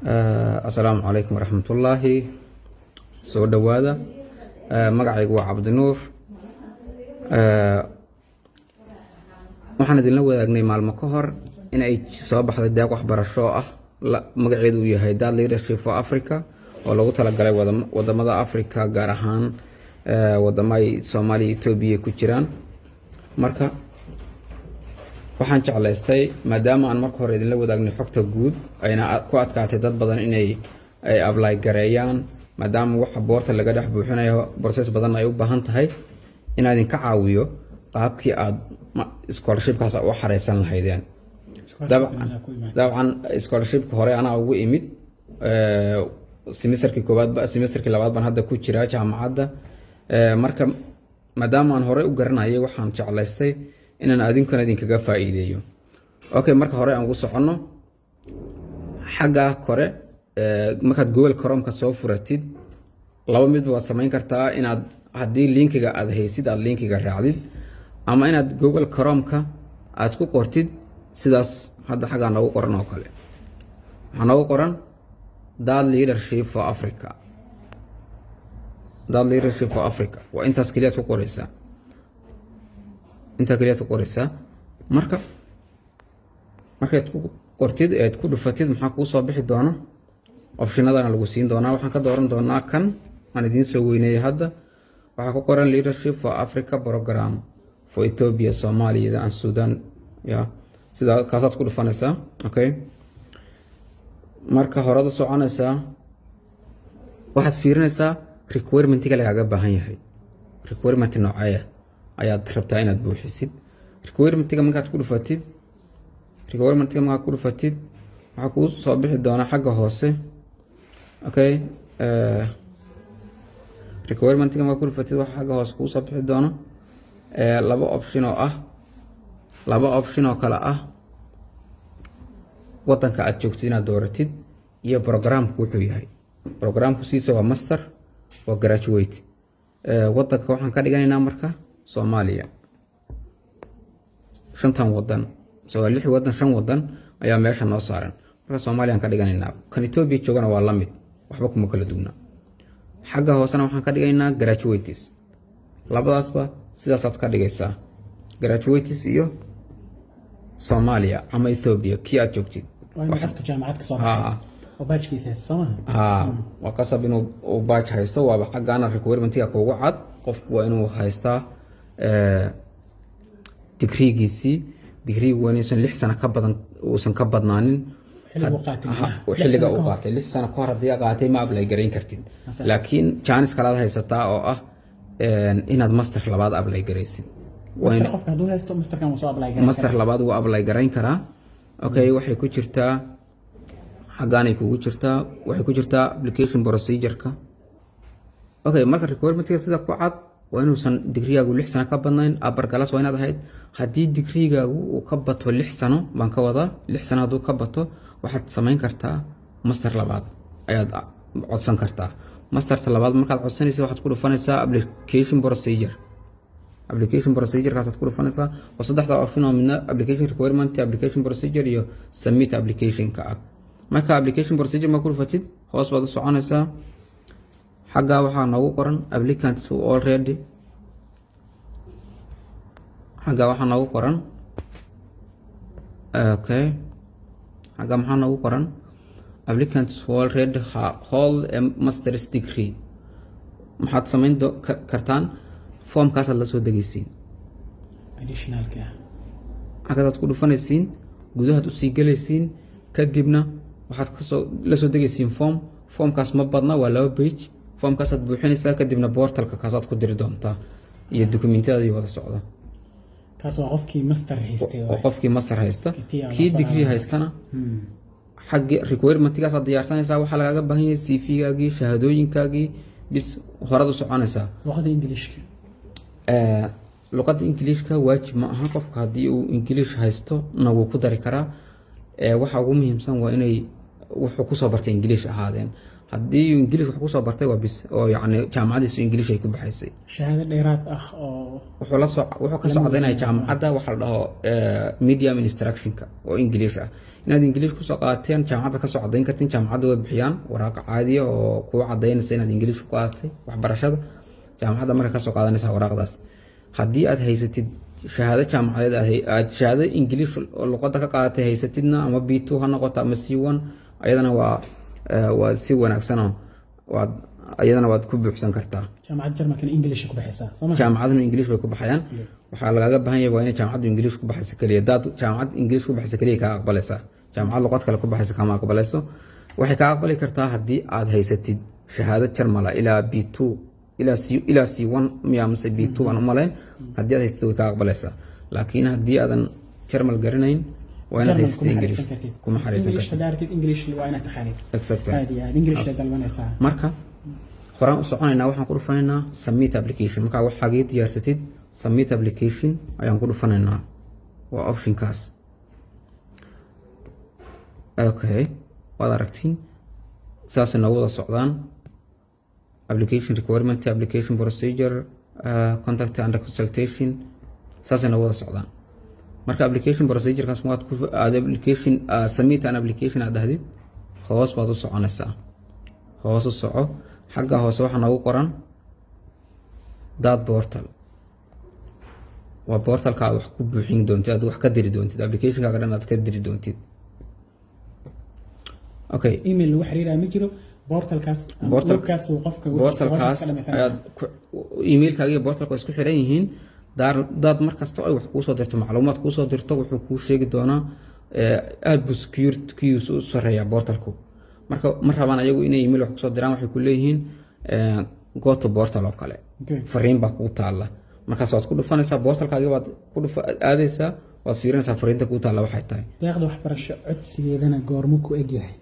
Asalaamu calaykum waraxmatullaahi. Soo dhowaada. Magacaygu waa Cabdinuur. Waxaan idinla wadaagnay maalmo ka hor in ay soo baxday deeq waxbarasho oo ah magaceedu uu yahay DAAD Leadership for Africa, oo lagu talagalay wadamada Africa, gaar ahaan wadamo ay Soomaaliya, Etoobiya ku jiraan. Marka waxaan jeclaystay, maadaama aan marka hore idinla wadaagnay xogta guud, ayna ku adkaatay dad badan inay ay apply gareeyaan, maadaama waxa portal laga dhex buuxinayo process badan ay u baahan tahay, inaan idinka caawiyo qaabkii aad scholarshipkaas u xareysan lahaydeen. Dabcan scholarshipka hore anaa ugu imid semesterkii koowaad, semesterkii labaad baan hadda ku jiraa jaamacadda. Marka maadaama aan horey u garanayay, waxaan jeclaystay inaan adinkuna idinkaga faa'iideeyo. Okay, marka hore aan ugu soconno xagga kore. Markaad Google Chrome-ka soo furatid, laba midba waad samayn kartaa: inaad haddii linkiga aad haysid aad linkiga raacdid, ama inaad Google Chrome-ka aad ku qortid sidaas hadda xaggaa noogu qoran oo kale. Waxaa noogu qoran DAAD Leadership for Africa. DAAD Leadership for Africa, waa intaas keliyaad ku qoreysaa, intaa keliyaad ku qoreysaa. Marka markaad ku qortid eed ku dhufatid, maxaa kuu soo bixi doona? Optionadana lagu siin doonaa. Waxaan ka dooran doonaa kan aan idiin soo weyneeyey hadda. Waxaa ku qoran Leadership for Africa Program for Ethiopia, Somalia and Sudan. Ya, sidaa kaasaad ku dhufanaysaa. Okay, marka horaad u soconaysaa, waxaad fiirinaysaa requirementiga lagaaga baahan yahay. Requirement nooceeya ayaad rabtaa inaad buuxisid? Requirementiga markaad ku dhufatid, requirementiga markaad ku dhufatid, waxaa kuu soo bixi doona xagga hoose. Okay, requirementiga markaad ku dhufatid, waxaa xagga hoose kuu soo bixi doona laba option oo ah, laba option oo kale ah: wadanka aad joogtid inaad dooratid iyo programku wuxuu yahay. Programku siisa waa master, waa graduate. Wadanka waxaan ka dhiganaynaa marka Soomaaliya. Shantan wadan, so waa lix wadan, shan wadan ayaa meesha noo saaran. Marka Soomaaliyaan ka dhiganaynaa. Kan Etoobiya joogana waa la mid, waxba kuma kala duwna. Xagga hoosena waxaan ka dhigaynaa graduates. Labadaasba sidaasaad ka dhigaysaa, graduates iyo Soomaaliya ama Ethiopia kii aad joogtid. Waa inuu qofka jaamacad ka soo baxay oo bachelorkiisa haysto, soo maha? Ha, waa qasab inuu uu bachelor haysto. Waaba xaggaana requirementiga kuugu cad. Qofku waa inuu haystaa digriigiisii. Digriigu waa inuusan 6 sano ka badan, uusan ka badnaanin. Xilliga uu qaatay, Ha, macnaha. xilliga 6 sano uu ka hor. qaatay. 6 sano ka hor haddii aad qaatay, ma apply garayn kartid. Masalan. Laakiin chance kalaad haysataa oo ah inaad master labaad apply garaysid. Waa Master qofka hadduu haysto, masterkan wuu soo apply garan master karaa. Labaad wuu apply garayn karaa. Okay, waxay ku jirtaa xaggaanay kugu jirtaa, waxay ku jirtaa application procedure-ka. Okay, marka requirementiga sida ku cad waa inuusan digrigaagu 6 sano ka badnayn. Upper class waa inaad ahayd. Haddii digrigaagu uu ka bato 6 sano, baan ka wadaa, 6 sano hadduu ka bato, waxaad samayn kartaa master labaad ayaad codsan kartaa. Masterta labaad markaad codsanaysa, waxaad ku dhufanaysaa application procedure. Application procedure-kaasaad ku dhufanaysaa. Waa saddexda option oo midna application requirement, application procedure iyo submit application-ka ah. Marka application procedure ma ku dhufatid, hoos baad u soconaysaa. Xaggaa waxaa noogu qoran applicants who already, xaggaa waxaa noogu qoran, okay, xaggaa maxaa noogu qoran? Applicants who already hold a master's degree. Maxaad samayn kartaan? Foomkaasaad la soo degaysiin. Additionalka ah. Xaggaasaad ku dhufanaysiin, gudahaad usii gelaysiin, kadibna waxaad kasoo la soo degaysiin form. Foomkaas ma badna, waa laba page. Foomkaasaad buuxinaysaa, kadibna portalka kaasaad ku diri doontaa iyo dokumentiyadii wada socda. Kaas waa qofkii master haystay. Oo waay. Qofkii master haysta. Kii aan kii soo degree aaday. haystana, xaggi requirementigaasad diyaarsanaysaa. Waxaa lagaaga baahan yahay CV-gaagii, shahaadooyinkaagii, bis horaad u soconaysaa. Luqada Ingiliishka? Luqadda Ingiliishka waajib ma aha. Qofka haddii uu Ingiliish haysto na wuu ku dari karaa. Waxa ugu muhiimsan waa inay wuxuu kusoo bartay Ingiliish ahaadeen. Haddii Ingiliis wax kusoo bartay waa bis, oo yacni jaamacadiisu Ingiliish ay ku baxaysay. Shahaado dheeraad ah oo Wuxuu la soo, wuxuu ka soo cadaynaya jaamacadda waxa la dhaho medium instructionka oo English ah, inaad English kusoo qaateen jaamacadda kasoo cadayn kartin. Jaamacadda way bixiyaan waraaqa caadiya oo kuu cadaynaysa inaad English ku qaadatay waxbarashada jaamacadda. Marka kasoo qaadanaysa waraaqdaas, haddii aad haysatid shahaado jaamacadeed, aad shahaado English oo luqadda ka qaadatay haysatidna, ama B2 ha noqoto ama C1, ayadana waa si wanaagsanoo waad ayadana waad ku buuxsan kartaa. Jaamacadda Jarmalkana English ku baxaysaa, soo ma? Jaamacaduna English bay ku baxayaan. Waxaa lagaga baahan yahay waa inay jaamacaddu English ku baxaysa keliya. Hadaad jaamacad English ku baxaysa keliya kaa aqbalaysaa, jaamacad luqad kale ku baxaysa kama aqbalayso. Waxay kaa aqbali kartaa haddii aad haysatid shahaado Jarmala ilaa B2 ilaa C1 miya mise B2 aan u malayn. Haddii aad haysatid way kaa aqbalaysaa, laakiin haddii aadan Jarmal garanayn, waa inaad Jarmal haysatid kuma English. xariisan kartid. Kuma xariisan English kartid. Haddaa rabtid English waa inaad taqaanid. Exactly. Aad iyo aad English la dalbanaysaa. Marka horaan u soconaynaa, waxaan ku dhufanaynaa submit application. Markaa waxaagii diyaarsatid, submit application ayaan ku dhufanaynaa, waa optionkaas. Okay, waad aragtiin, saasay noogu wada socdaan: application requirement, application procedure, contact and consultation, saasay noogu wada socdaan. Marka application procedurekaas waad ku aad application submit an application aad dhahdid, hoos baad u soconaysaa. Hoos u soco, xagga hoose waxaa noogu qoran DAAD portal. Waa portalka aad wax ku buuxin doontid, aad wax ka diri doontid, applicationkaaga dhan aad ka diri doontid. Okay. Email lagu xiriiraya ma jiro, portalkaas ama webkaas uu qofka Portalkaas ka dhamaysanaya. Ayaad emailkaaga iyo portalka waa isku xiran yihiin. DAAD mar kasta ay wax kuusoo dirto, macluumaad kuusoo dirto, wuxuu kuu sheegi doonaa. Aad buu securitygiisu u sareeyaa portalku. Marka ma rabaan ayagu inay email wax kusoo diraan. Waxay ku leeyihiin go to portal oo kale. Fariin baa kugu taalla, markaas waad ku dhufanaysaa portalkaagi, waad ku dhufa aadaysaa, waad fiirinaysaa fariinta kugu taalla waxay tahay. Deeqda waxbarasho codsigeedana goormuu ku egyahay?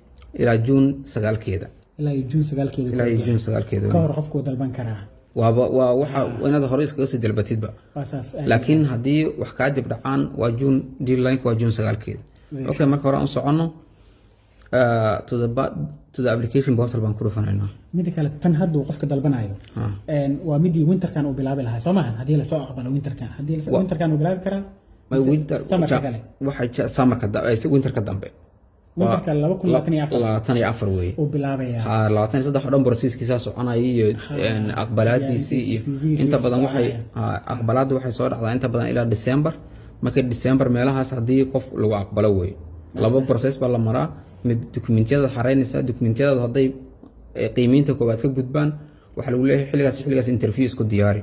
Ilaa Juun 9-keeda. Ilaa iyo Juun 9-keeda ku Ilaa iyo egyahay. Juun 9-keeda. Ka hor qofku wuu dalban karaa. Waaba waa waxa inaad hore iskaga sii dalbatidba. Waa saas. Laakiin haddii wax kaa dib dhacaan, waa June, deadline waa Juun 9-keeda. Okay, marka hore aan soconno, to the application portal baan ku dhufanaynaa. Mida kale, tan hadda uu qofka dalbanayo waa midii winterkan uu bilaabi lahaa, soo maaha? Haddii lasoo aqbalo winterkan, haddii winterkan uu bilaabi karaa mise summerka kale? Waxay summerka winterka dambe. Winterka 2024. 24 weeye. Uu bilaabayaa. Ha, 23 oo dhan processkiisaa soconaya iyo aqbalaadiisii iyo fiisihiisii inta badan waxay soconaya. Ha, aqbalaaddu waxay soo dhacdaa inta badan ilaa December. Marka December meelahaas haddii qof lagu aqbalo weeye. Laba process baa la maraa: mid dokumentiyada xareynaysa, dokumentiyadaadu hadday qiimeynta koowaad ka gudbaan, waxaa lagu leeyahay xilligaas xilligaas interview isku diyaari.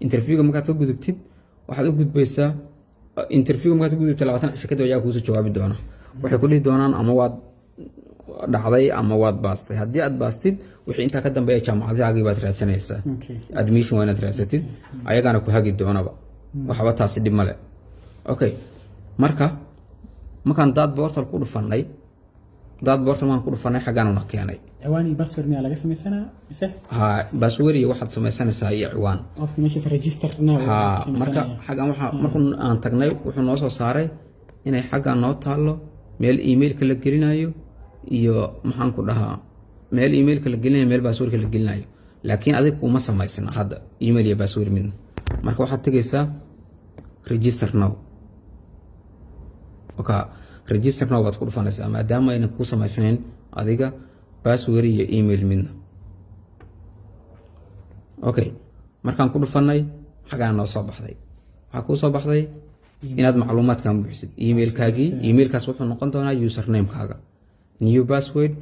Interviewga markaad ka gudubtid, waxaad u gudbaysaa interviewga. Markaad ka gudubtid, 20 cisho kadib ayaa kuusoo jawaabi doona. Waxay ku dhihi doonaan ama waad dhacday ama waad baastay. Haddii aad baastid, wixii intaa ka dambeeya jaamacadahaagii baad raadsanaysaa. Admission waa inaad raadsatid, ayagaana ku hagi doonaba, waxba taasi dhib male. Okay, marka markaan DAAD portal ku dhufanay, DAAD portal markaan ku dhufanay, xaggaanuna keenay. Ciwaan iyo password miyaa laga samaysanaa mise? Ha, password iyo waxaad samaysanaysaa iyo ciwaan. Qofka meeshaas register now. Ha, marka xaggan waxaa markuu aan tagnay, wuxuu noo soo saaray inay xaggan noo taallo meel emailka la gelinayo iyo, maxaan ku dhahaa, meel emailka la gelinayo, meel passwordka la gelinayo, laakiin adiga kuma samaysna hadda email iyo password midna. Marka waxaad tegaysaa register now. Okay, register now baad ku dhufanaysaa, maadaama ayna kuu samaysnayn adiga password iyo email midna. Okay, markaan ku dhufanay, xaggaan noo soo baxday. Waxaa kuu soo baxday inaad macluumaadkan buuxisid, emailkaagii. Emailkaas wuxuu noqon doonaa usernamekaaga, new password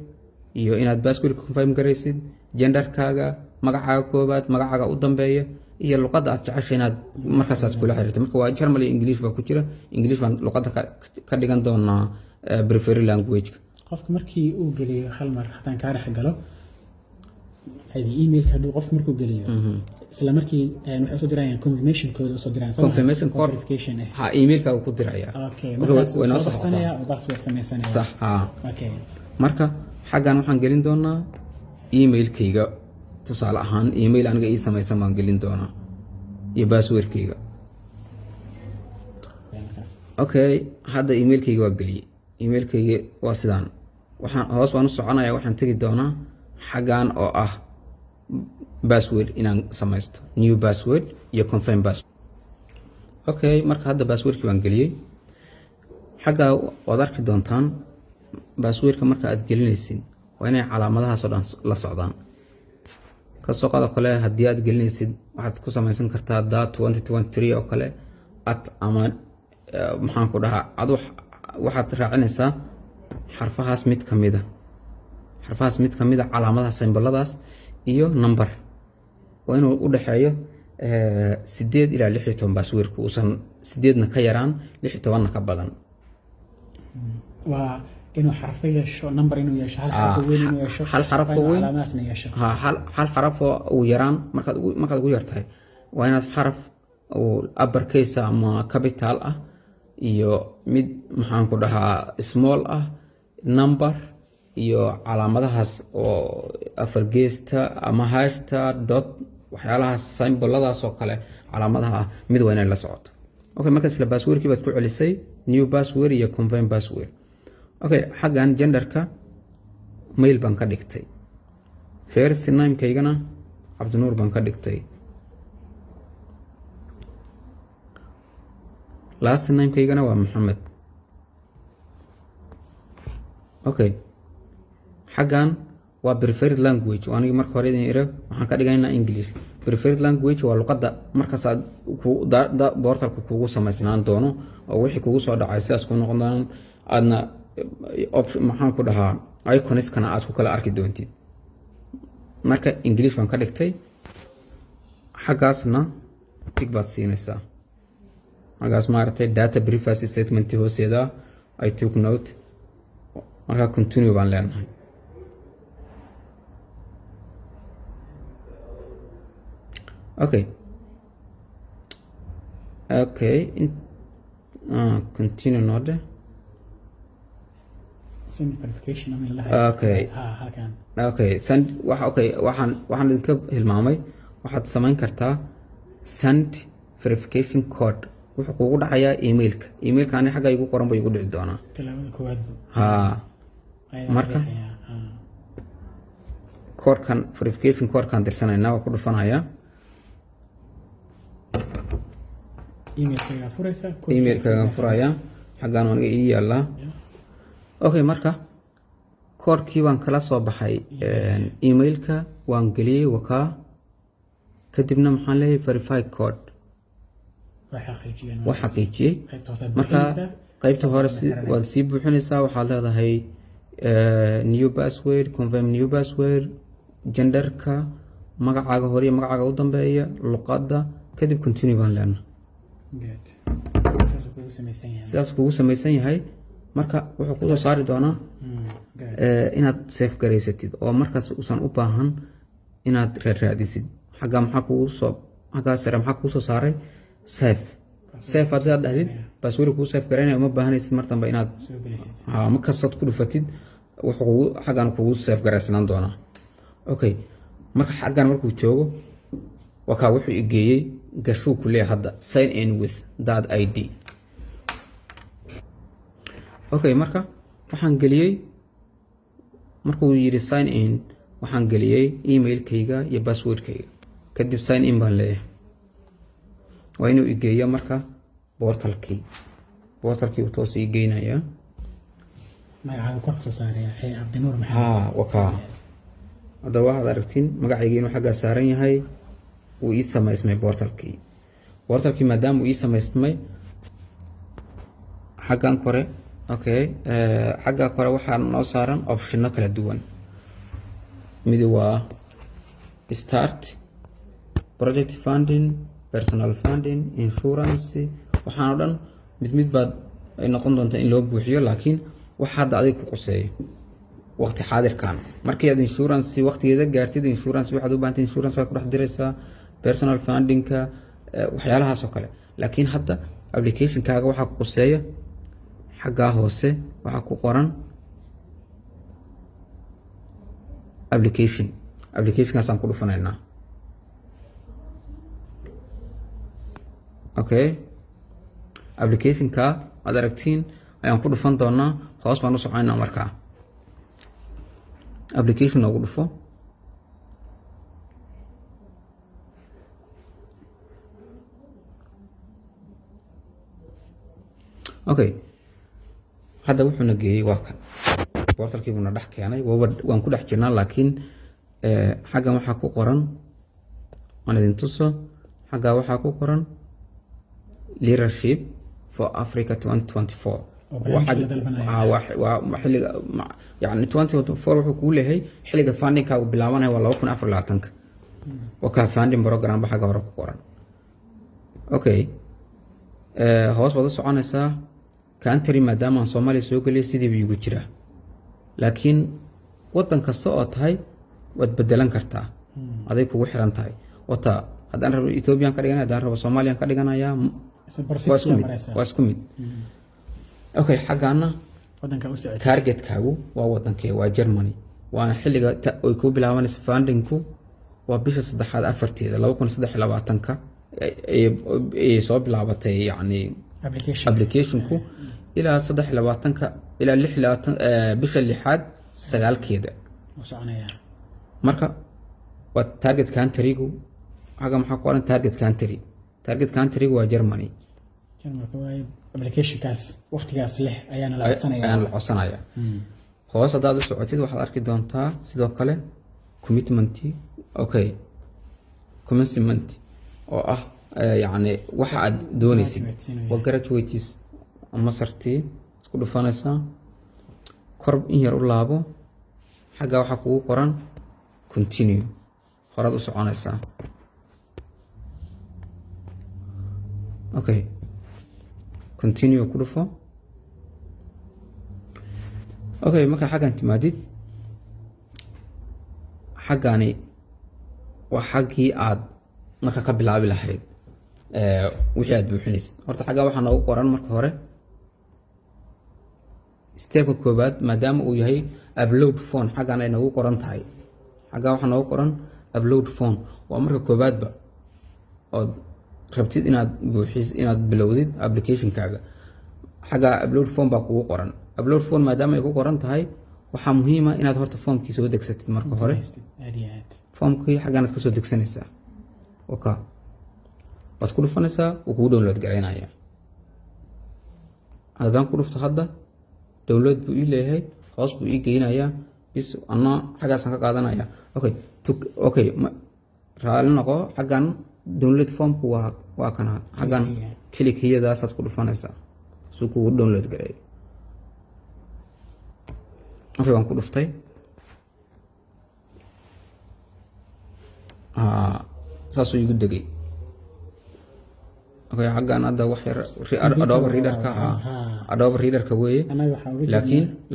iyo inaad password confirm garaysid, genderkaaga, magacaaga koobaad, magacaaga u dambeeya iyo luqadda aad jeceshay inaad markaas aad kula xiriirto. Marka waa German iyo English baa ku jira. English baan luqadda ka dhigan doonaa preferred language. Qofka markii uu geliyo, hal mar haddaan kaa dhex galo, hadi emailka hadduu qofka markuu geliyo, isla markii waxay usoo dirayaan confirmation code usoo dirayaan, soo ma? Confirmation code. Verification ah. Ha, emailkaaga ku diraya. Okay. Marka markaas way noo soo soo baxsanaya oo password sameysanaya. Sax, ha. Marka xaggan waxaan gelin doonaa emailkayga. Tusaale ahaan, email aniga ii samaysan baan gelin doonaa iyo passwordkayga. Markaas. Okay, hadda emailkayga waa geliyey, emailkayga waa sidaan. Waxaan hoos baan u soconaya, waxaan tegi doonaa Xaggan oo ah password inaan samaysto, new password iyo confirm password. Okay, marka hadda passwordkii baan geliyey. Xagga waad arki doontaan, passwordka marka aad gelinaysid waa inay calaamadahaas oo dhan la socdaan. Kasoo qaado kale, haddii aad gelinaysid, waxaad ku samaysan kartaa da 2023 oo kale at ama maxaan ku dhahaa, ad waxaad raacinaysaa xarfahaas mid ka mida, xarfahaas mid ka mida, calaamadaha symboladaas iyo number. Waa inuu u dhexeeyo 8 ilaa 16. Passwordku uusan 8-na ka yaraan, 16-na ka badan. Waa inuu xarfo yeesho, number inuu yeesho, hal xarfo weyn inuu yeesho. Hal xaraf waa inuu weyn. Calaamadaasna yeesho. Ha, hal xaraf oo ugu yaraan, markaad ugu yartahay, waa inaad xaraf oo upper case ama capital ah iyo mid, maxaan ku dhahaa, small ah, number iyo calaamadahaas oo afar geesta ama hashta, dot, waxyaalahaas symboladaas oo kale, calaamadaha ah mid waa inay la socoto. Okay, marka isla passwordkii baad ku celisay, new password iyo confirm password. Okay, xaggan genderka male baan ka dhigtay, first name-kaygana Cabdinuur baan ka dhigtay, last name-kaygana waa Maxamed. Okay, xaggan waa preferred language. Waa anigi marka hore idin iro, waxaan ka dhiganaynaa English. Preferred language waa luqadda markaas aad portalka kugu samaysnaan doono oo wixii kugu soo dhacay sidaas ku noqon doonaan, aadna maxaan ku dhahaa, iconiskana aad ku kala arki doontid. Marka English baan ka dhigtay, xaggaasna tick baad siinaysaa. Xaggaas maaragtay data privacy statement hooseeda, I took note. Marka continue baan leenahay. Okay, continue noode. Send verification ama la Okay. Ha, halkan. Okay, send waxa. Okay, waxaan idinka hilmaamay, waxaad samayn kartaa send verification code. Wuxuu kugu dhacayaa emailka. Emailka ani xagga igu qoran buu igu dhici doonaa. Tallaabada koowaad bu Ha. ayaa riixayaa. Ha. Koodhkan, verification codekan dirsanaynaa, waa ku dhufanayaa. Emailkaaga furaysa. Emailkaagan furayaa, xaggaan aniga ii yaalaa. Okay, marka koodhkii baan kala soo baxay emailka, waan geliyey, wakaa. Kadibna maxaan leeyahay? Verify code. Waa xaqiijiyeen. Waa xaqiijiyey. Qaybta hoose aad Marka buuxinaysaa. Qaybta hore waad sii buuxinaysaa. Waxaad leedahay new password, confirm new password, genderka, magacaaga hore iyo magacaaga u dambeeya, luqadda. Kadib continue baan leenahay. Good. Saasuu kugu samaysan yahay. Sidaas kugu samaysan yahay. Marka wuxuu kusoo saari doonaa Good. Inaad save garaysatid oo markaas uusan u baahan inaad raadraadisid. Xagga maxaa kugu soo, xaggaa sare maxaa kugu soo saaray? Save. Save haddii aad dhahdid, password kugu save garaynaya, uma baahanaysid mar dambe inaad soo gelaysid. Ha, markastaad ku dhufatid, wuxuu kugu xaggan kugu save garaysanaan doonaa. Okay, marka xaggan markuu joogo, waa kaa wuxuu igeeyey gashuu ku leeyahay hadda sign in with that ID. Okay, marka waxaan geliyey, markuu yidhi sign in, waxaan geliyey emailkayga iyo passwordkayga. Kadib sign in baan leeyahay. Waa inuu igeeyo marka portalkii. Portalkii uu toos ii geynayaa. Magacaaga kor kasoo saaraya, xee Cabdinuur Maxamed. Haa, wakaa. Hadda waxaad aragtiin magacaygii inuu xaggaa saaran yahay. Uu ii samaysmay portalkii. Portalkii maadaama uu ii samaysmay, xaggan kore, okay, xagga kore waxaa noo saaran optiono kala duwan. Mid waa start, project funding, personal funding, insurance. Waxaan oo dhan mid mid baad ay noqon doontaa in loo buuxiyo, laakiin wax hadda adiga ku quseeyo waqti xaadirkan, markii aad insurance waqtigeeda gaartid, insurance waxaad u baahantay, insurance ku dhex diraysaa, personal fundingka, waxyaalahaas oo kale. Laakiin hadda applicationkaaga waxaa ku quseeya xaggaa hoose waxaa ku qoran application. Applicationkaasaan ku dhufanaynaa. Okay, applicationka aad aragtiin ayaan ku dhufan doonaa. Hoos baan u soconaynaa. Markaa application noogu dhufo. Okay, hadda wuxuuna geeyey waa kan portalkii buuna dhex keenay. Waan ku dhex jirnaa, laakiin xaggan waxaa ku qoran, aan idin tuso, xaggaa waxaa ku qoran Leadership for Africa 2024. Oo barnaamijka la dalbanaya. Waa xilliga yani 2024 wuxuu kuu leeyahay xilliga fundingkaagu bilaabanaya waa 2024-ka. Wakaa funding program ba xagga hore ku qoran. Okay, hoos baad u soconaysaa. Country maadaama aan Soomaaliya soo geliyay, sidiiba igu jiraa, laakiin wadan kasta oo tahay waad bedelan kartaa, aday kugu xiran tahay. Wata haddaan rabo Ethiopian ka dhiganaya, haddaan rabo Somalian ka dhiganaya. Isla Waa process isku mid. Maraysaa. Waa isku mid. Okay, xaggaana wadanka u socotay. Targetkaagu waa wadankee? Waa Germany. Waana xilliga ay kuu bilaabanaysa fundingku waa bisha saddexaad 4-teeda 2023-ka ayay soo bilaabatay, yacni application. Applicationku ilaa 23-ka ilaa 26, bisha lixaad 9-keeda u soconaya. Marka waa target countrygu. Xagga maxaa ku qoran? Target country. Target countrygu waa Germany. Jarmalka waaye. Applicationkaas waqtigaas leh ayaana la codsanaya. Ayaan la codsanaya. Hoos haddaad u socotid, waxaad arki doontaa sidoo kale commitment. Okay, commencement oo ah yacni waxa aad doonaysid. Graduates inuu waa graduates mastertii isku dhufanaysaa. Kor in yar u laabo. Xagga waxaa kugu qoran continue, horaad u soconaysaa. Okay, continue ku dhufo. Okay, markaa xaggan timaadid, xaggani waa xaggii aad marka ka bilaabi lahayd wixii aad buuxinaysid. Horta xaggaa waxaa noogu qoran marka hore stepka koobaad, maadaama uu yahay upload form, xaggan ay noogu qoran tahay. Xaggaa waxaa noogu qoran upload form. Waa marka koobaadba ood rabtid inaad buuxis, inaad bilowdid applicationkaaga, xaggaa upload form baa kugu qoran. Upload form maadaama ay ku qoran tahay, waxaa muhiima inaad horta formkii soo degsatid marka hore. Aad iyo aad. Formkii xaggaanaad kasoo degsanaysaa. Waka waad ku dhufanaysaa, wuu kugu download garaynaya. Haddaan ku dhufto hadda, download buu ii leeyahay, hoos buu ii geynayaa. Bis, anna xaggaasaan ka qaadanaya. Okay, okay, raali noqo. Xaggan download formku waa kana xaggan. Click here-daasaad ku dhufanaysaa suu kugu download gareeyo. Okay, waan ku dhuftay. Saasuu igu degay. Okay, xaggan hadda wax yar Adobe Readerka, Adobe Readerka weeye. Annaga waxaan uga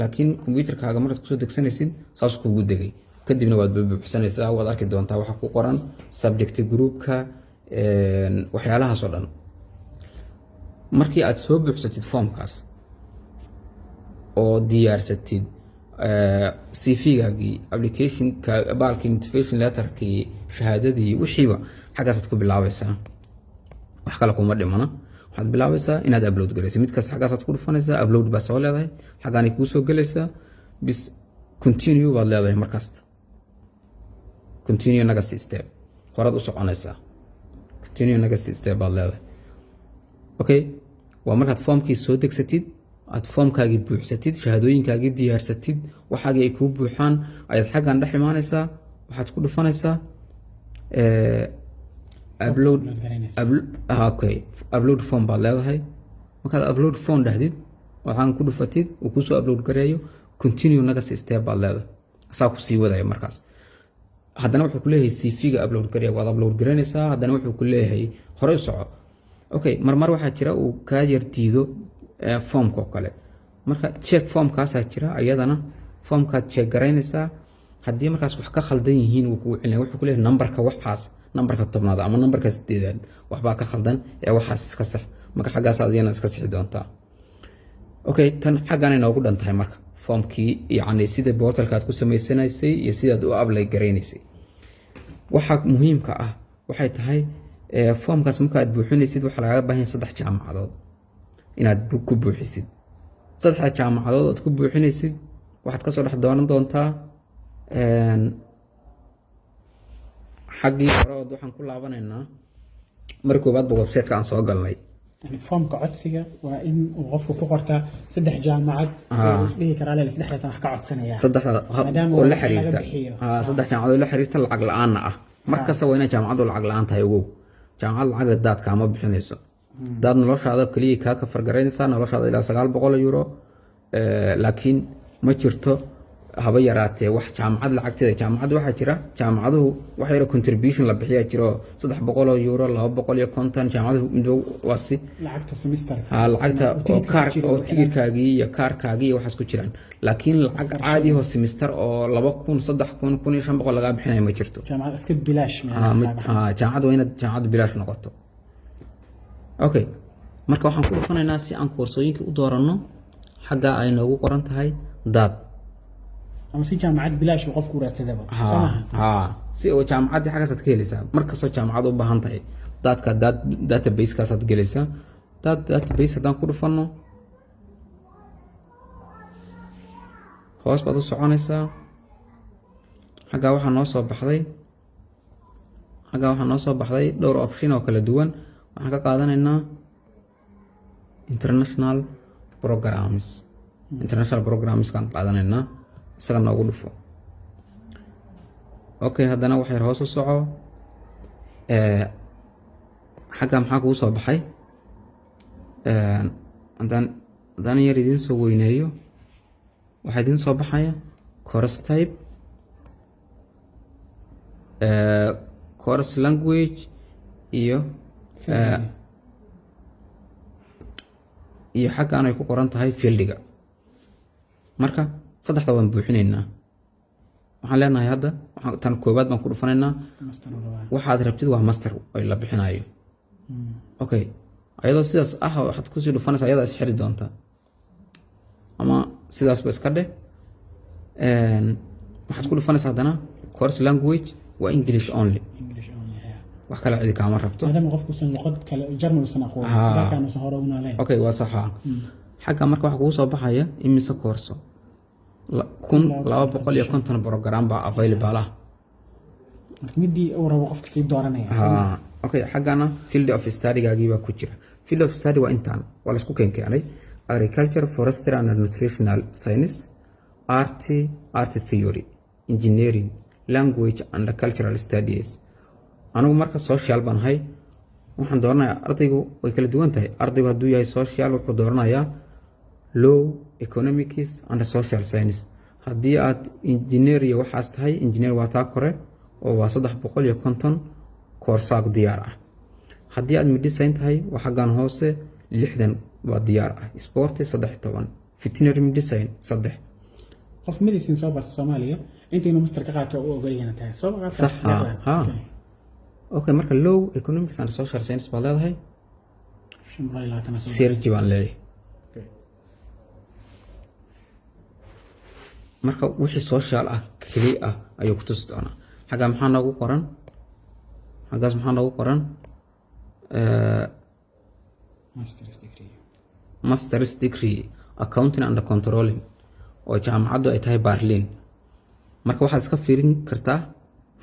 Laakiin computerkaaga markaad kusoo degsanaysid, saasuu kugu degay. Kadibna waad buuxsanaysaa. Waad arki doontaa waxa ku qoran subject groupka, waxyaalahaas oo dhan. Markii aad soo buuxsatid formkaas oo diyaarsatid CV-gaagii, applicationka, baalkii motivation letterkii, shahaadadii, wixiiba, xaggaasaad ku bilaabaysaa. Wax kale kuma dhimana. Waxaad bilaabaysaa inaad upload garaysid mid kasta. Xaggaasaad ku dhufanaysaa, upload baad soo leedahay, xaggaanay kuu soo gelaysaa. Bis, continue baad leedahay markasta. Continue next step, horaad u soconaysaa. Continue next step baad leedahay. Okay, waa markaad foomkii soo degsatid, aad foomkaagii buuxsatid, shahaadooyinkaagii diyaarsatid, waxaagii ay kuu buuxaan, ayaad xaggan dhex imaanaysaa. Waxaad ku dhufanaysaa upload. Upload garaynaysaa. Okay, upload form baad leedahay. Markaad upload form dhahdid, waxaan ku dhufatid, uu kusoo upload gareeyo, continue next step baad leedahay. Asaa ku sii wadaya. Markaas haddana wuxuu ku leeyahay CV-ga upload gareeya. Waad upload garaynaysaa. Haddana wuxuu ku leeyahay horey u soco. Okay, marmar waxaa jira uu kaa yar diido formka oo kale. Marka check formkaasaa jira ayadana. Formkaad check garaynaysaa. Haddii markaas wax ka khaldan yihiin, wuu kugu celinaya. Wuxuu ku leeyahay nambarka waxaas, nambarka 10aad ama nambarka 8aad waxbaa ka khaldan ee waxaas iska sax. Marka xaggaas adiyana iska sixi doontaa. Okay, tan xaggan inoogu dhan tahay. Marka formkii, yacni sida portalka aad ku samaysanaysay iyo sidaad u apply garaynaysay. Waxa muhiimka ah waxay tahay foomkaas marka aad buuxinaysid, waxaa lagaaga baahan yahay saddex jaamacadood inaad ku buuxisid. Saddexda jaamacadood aad ku buuxinaysid waxaad kasoo dhex doonan doontaa xaggii hore. Ood waxaan ku laabanaynaa mar koowaadba website-ka aan soo galnay. Yani foomka codsiga waa in uu qofku ku qortaa saddex jaamacad oo isdhihi karaa leel saddexdaasaan wax ka codsanaya. Saddexda Maadaama oo la lacag laga xiriirta bixiyo. Saddex jaamacad oo la xiriirta, lacag la-aanna ah. Mar kasta waa inay jaamacaddu lacag la-aan tahay. Ogow, jaamacad lacag DAAD kaama bixinayso. DAAD noloshaada keliya kaa ka fargaraynaysaa, noloshaada ilaa 900 euro. Laakiin ma jirto haba yaraatee wax jaamacad lacagteeda. Jaamacad waxaa jira, jaamacaduhu wax yaro contribution la bixiyaa jiro, 300 euro, 250, jaamacaduhu midba waa si. Lacagta semesterka. Ha, lacagta oo oo tigidhka kaar ku jiro oo waxay tigidhkaagii iyo kaarkaagii iyo waxaas ku jiraan, laakiin lacag caadi oo semester oo 2000, 3000, 1500 lagaa bixinayo ma jirto. Jaamacad iska bilaash. Jaamacad waa inaad jaamacaddu bilaash noqoto. Okay, marka waxaan ku dhufanaynaa si aan koorsooyinka u dooranno xagga ay noogu qoran tahay DAAD. Ama si jaamacad bilaash uu qofku raadsadaba, soo maaha? Ha, si oo jaamacaddii xaggaasaad ka helaysaa. Mar kastoo jaamacad u baahan tahay DAADka, DAAD database-kaasaad gelaysaa. DAAD database haddaan ku dhufanno, hoos baad u soconaysaa. Xaggaa waxaa noo soo baxday dhowr option oo kala duwan. Waxaan ka qaadanaynaa international programs. International programskaan qaadanaynaa, isaga noogu dhufo. Okay, haddana waxyar hoos u soco. Xagga maxaa kugu soo baxay? Haddaan yar idiin soo weyneeyo, waxaa idiin soo baxaya course type, course language iyo xaggan ay ku qoran tahay fieldiga. Marka saddexda waan buuxinaynaa. Waxaan leenahay hadda tan koowaad baan ku dhufanaynaa. Master uu rabaa. Waxaad rabtid waa master ay la bixinayo. Okay, ayadoo sidaas ah waxaad kusii dhufanaysaa, ayadaa isxiri doonta ama sidaasba iska dheh. Waxaad ku dhufanaysaa haddana course language waa English only. English only, yeah. Wax kale cidi kaama rabto. Maadaama qofku usan luqad kale, Jarmal usan aqoon, dalkan usan hore u nooleen. Okay, waa saxa. Xagga marka waxaa kugu soo baxaya imise koorso? 1250 program baa available ah. Marka midii uu rabo qofka sii dooranaya. Ha, okay, xaggana field of studygaagii baa ku jira. Field of study waa intaan, waa laisku keenkeenay: agriculture, forestry and nutritional science, art, art theory, engineering, language and cultural studies. Anigu marka social baan ahay, waxaan dooranayaa, ardaygu way kala duwan tahay. Ardaygu hadduu yahay social, wuxuu dooranayaa law, economics and social science. Haddii aad engineer iyo waxaas tahay, engineer waa taa kore oo waa 350 koorsaag diyaar ah. Haddii aad medicine tahay, waa xaggan hoose, 60 waa diyaar ah, sport 13, veterinary medicine 3. Qof medicine soo barta Soomaaliya inta inuu master ka qaato u ogolyahay tahay soo qaata. Sax, ha. Okay, marka law, economics and social science baad leedahay. 520. Search baan leeyahay. Marka wixii social ah keliya ah ayuu ku tusi doonaa. Xaggaa maxaa noogu qoran? Xaggaas maxaa noogu qoran? Masters degree. Masters degree accounting and controlling oo jaamacaddu ay tahay Berlin. Marka waxaad iska fiirin kartaa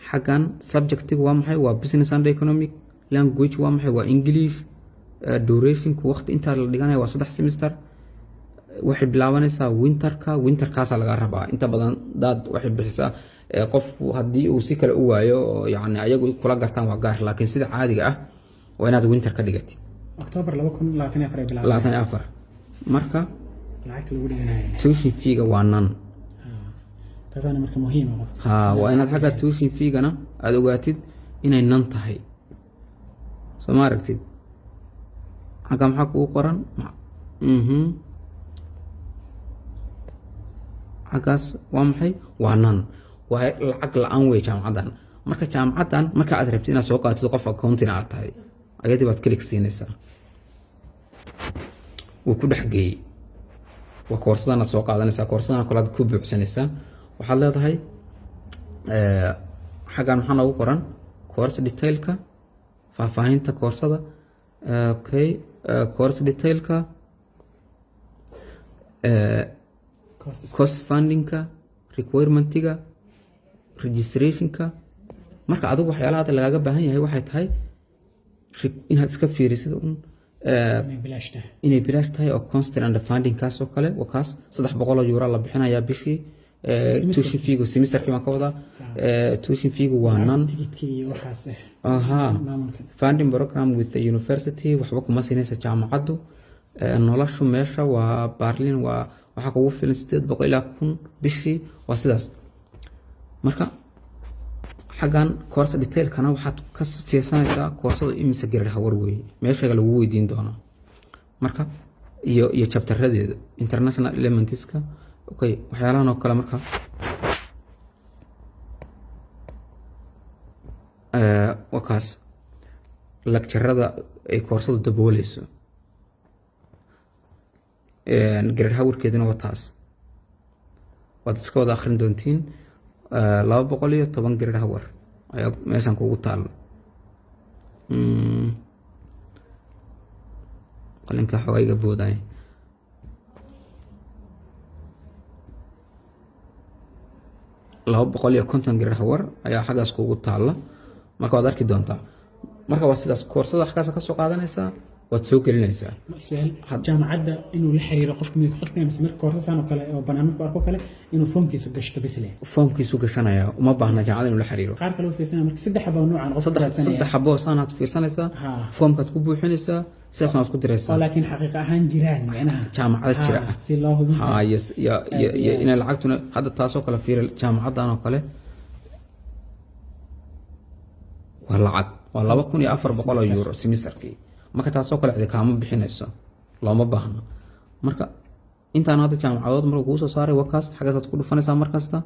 xaggan subjectigu waa maxay? Waa business and economic. Language waa maxay? Waa English. Durationku, waqti intaa la dhiganaya, waa 3 semester. Waxay bilaabanaysaa winterka. Winterkaasaa laga rabaa. Inta badan DAAD waxay bixisaa, qofku haddii uu si kale u waayo oo yacni ayagu kula gartaan waa gaar, laakiin sida caadiga ah waa inaad winter ka dhigatid. October 2024 ay bilaabeen. 24 marka. Lacagta lagu dhiganayo? Tuition feega waa none. Taasaana marka muhiim ah qofka. Ha, waa inaad xagga tuition feegana aada ogaatid inay none tahay. Soo ma aragtid xagga maxaa kugu qoran? Xaggaas waa maxay? Waa none, waa lacag la-aan wey jaamacaddan. Marka jaamacaddan marka aad rabtid inaad soo qaadatid, qof accounting aad tahay, ayadii baad click siinaysaa. Wuu ku dhex geeyey. Waa koorsadan aad soo qaadanaysaa, koorsadan kale aad ku buuxsanaysaa. Waxaad leedahay, xaggan maxaa noogu qoran? Course detailka, faahfaahinta koorsada. Okay, course detailka, cost. Cost fundingka, requirementiga, registrationka. Marka adigu waxyaalaha hadda lagaaga baahan yahay waxay tahay inaad iska fiirisid un. Inay bilaash tahay. Inay bilaash tahay oo constant under funding kaas oo kale waa kaas €300 la bixinayaa bishii. Semesterkii. Tuition fee-gu, semesterkii baan ka wadaa. Tuition fee-gu waa none. Tigidhka iyo waxaas eh. Aha. Maamulka. Funding program with the university, waxba kuma siinaysa jaamacaddu. Noloshu meesha waa Berlin, waa waxaa kugu filan 800 ilaa 1000 bishii, waa sidaas. Marka xaggan course detailkana waxaad ka fiirsanaysaa koorsadu imise grade hour weeye, meeshaga lagu weydiin doonaa. Marka iyo chapteradeeda, international elementska, okay, waxyaalahan oo kale. Marka waa kaas lecturada ay koorsadu dabooleyso, grade hourkeeduna waa taas. Waad iska wada akhrin doontiin. 210 grade hour ayaa meeshan kugu taalo. Qalinka xoogaa iga boodaya. 250 grade hour ayaa xaggaas kugu taalla. Marka waad arki doontaa. Marka waa sidaas, koorsada xaggaas ka soo qaadanaysaa, waad soo gelinaysaa. Su-aal, jaamacadda inuu la xiriiro qofka miyuu ku qasbaya, mise marka koorsasaan oo kale oo banaan markuu arko kale inuu foomkiisa gashto bes leh? Foomkiisu gashanaya, uma baahna jaamacadda inuu la xiriiro. Qaar kale u fiirsanaya marka saddex xabo noocan qofka Saddex raadsanaya. Saddex xabo saanaad fiirsanaysaa, foomkaad ku buuxinaysaa, sidaasna waad ku diraysaa. Oo laakiin xaqiiqa ahaan jiraan micnaha. Jaamacada jira ah. Si loo hubin karo. Ha, yes, iyo inay lacagtuna hadda taasoo kale fiiri, jaamacaddan oo kale waa lacag, waa €2,400 semesterkii. Marka taasoo kale cidi kaama bixinayso, looma baahno. Marka intaan hadda jaamacadood marka kuu soo saaray, waa kaas, xaggaasaad ku dhufanaysaa. Mar kasta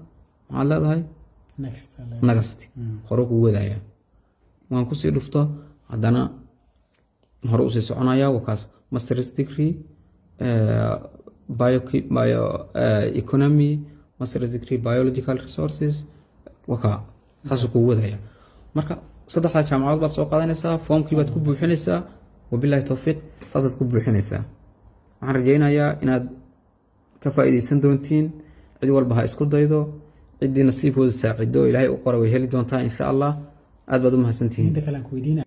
maxaad leedahay? Next. Next, hore kuu wadaya. Waan kusii dhufto, haddana hore usii soconaya. Waa kaas masters degree bio, bio economy, masters degree biological resources, waka saasuu kugu wadaya. Marka saddexdaa jaamacadood baad soo qaadanaysaa, foomkii baad ku buuxinaysaa, wabillahi towfiiq, saasaad ku buuxinaysaa. Waxaan rajaynayaa inaad ka faa'iidaysan doontiin. Cid walba ha isku daydo, ciddii nasiibkooda saacido, Ilaahay u qora way heli doontaa insha Allah. Aad baad u mahadsantihiin. Midda kale aan ku weydiinaya.